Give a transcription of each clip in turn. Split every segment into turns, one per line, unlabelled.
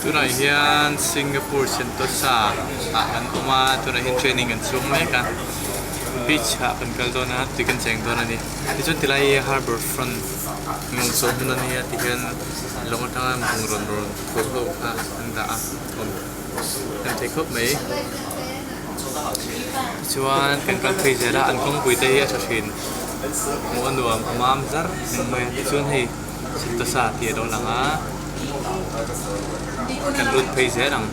Tunah hian Singapore Sentosa ah kan awm a, tunah hian training kan chhung mek a, beach ah kan kal dawn a, tui kan cheng dawn a ni. Tichuan tilai hi harbour front lawng chawh hmun a nia tihian lawng atanga bungraw rawn phurh ho kha an dah a, awm hnem thei khawp mai. Tichuan kan kal phei zel a, an kawngpui te hi a tha thin, hmuh a nuam a mam zar reng mai a, tichuan hei Sentosa tih a lo lang a, kan lut phei zel ang.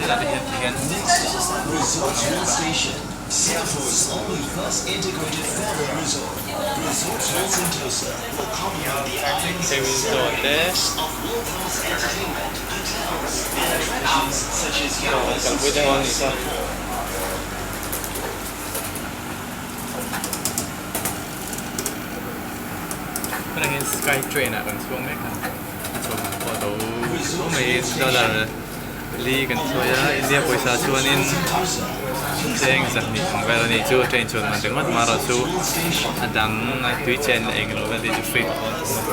Helai te hian tihian Hei window te aw an kalpui te ho a nih kha. Tunah hian sky train ah kan chhuak mek a, a chhuak ang pawh a lo tho mai dollar li kan sawi a India pawisa chuanin cheng zahnih ang vel a ni chu train chuan man ringawt marawh chu a dang tui chen leh englo vel te chu free tho an awm a.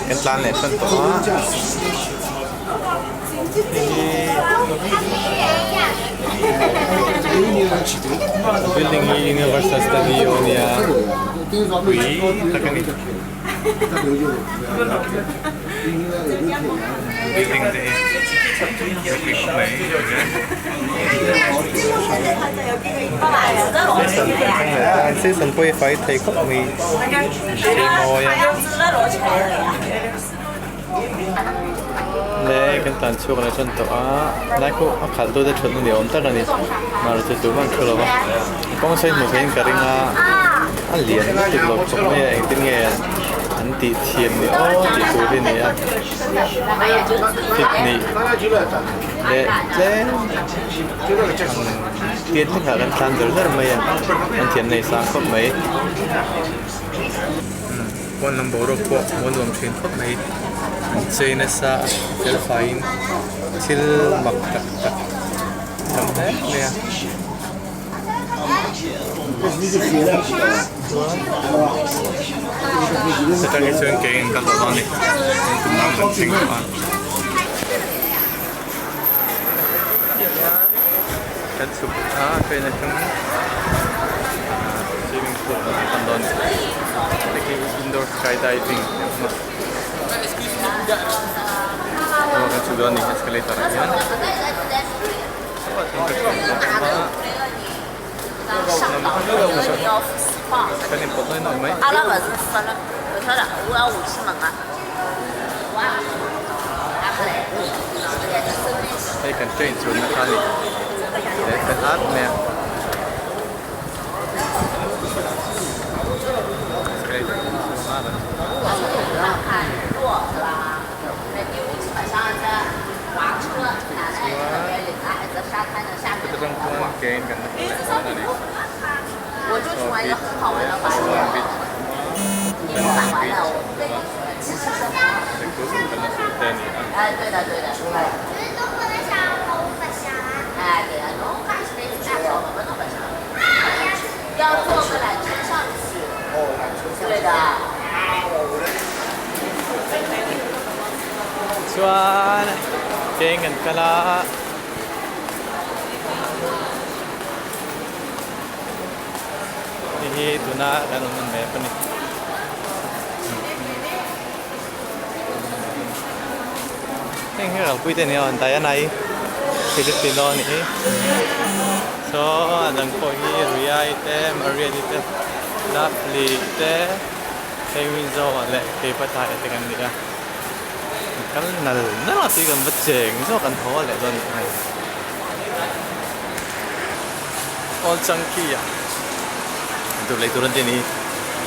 Kan tlan leh tan tawh a hei hi building hi universal studio a nia pui tak a ni building te hi ropui khawp mai. Season pawh hi fai thei khawp mai thei mawi a le kan tlan chhuak leh tan tawh a lai pawh a khalh tu te thutna ni awm tak a ni mahse chu tumah an thu lo va kawng sawi hmuh theihin ka ring a a lian lutuk lo khawp mai a engtin nge an tih thiam ni aw tih tur hi a ni a picnic leh tlem tiat hlekah kan tlan ber ber mai a an thiam nei sang khawp mai pawn lam boruak pawh hmuh a nuam thin khawp mai an chei nasa a fel faiin thil mak tak tak tam hle mai a. Atang hi chuan keiin ka hlauh a ni tum ram kan thleng tawh a. Kan chhuk a train atang swimming pool kan pan dawn a ni hei khi indoor sky diving a awm a aw kan chhuk dawn a ni escalator ah hian. Hei kan train chuanna kha a ni he fel at mai a Chuan chuan kein kan la hmu leh dawn a ni. Saw beach leh Swan beach a awm a, Banana beach a awm a, Lehkul kan la hrilh te a ni a. Chuan keng kan kal a. Hei hi tuna kan awm na map a ni. Heng hi ralpui te a ni a Diana-i Filipino a nih hi. Saw a dang pawh hi Riai te Marian-i te Lovely te hei Winzo-a leh Keipathaia te kan ni a. Kal nal nal a tui kan va cheng zawk an haw leh dawn a ni. Old Changkee ah tur lei tur an ti a ni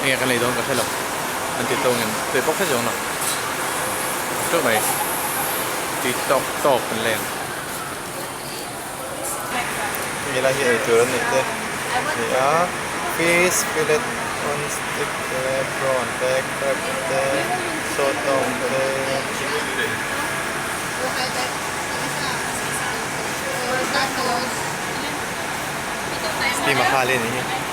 enge kan lei dawn ka hre lo an ti tawng em tui bawk hre zawng lo teuh mai tui tawk tawk kan lei ang hemi lai hi eitur an neih te a ni a fish fillet on stick te prawn te crab te sotong te. Pi Mahali a nih hi.